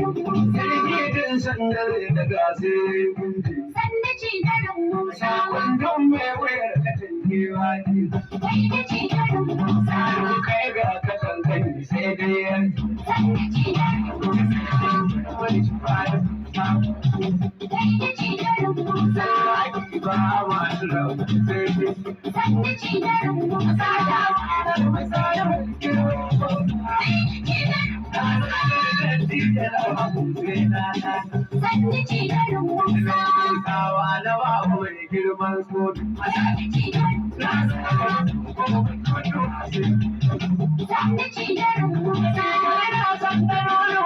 Sirgidin sandar da gase gunji. Sannu ci garin Musawa. Kwandon mai wayar katangewa ne. Kai ci garin Musawa. Kai ga katangan sai dai yanzu. Sannu ci garin Musawa. Wani shi ba da samu. Kai ci garin Musawa. Aiki ba masu rabu sai dai. Sannu ci garin Musawa. Kai ci garin Musawa. Sannu ci garin Musawa. Sannu ci garin Musawa. Sannu ci garin Musawa.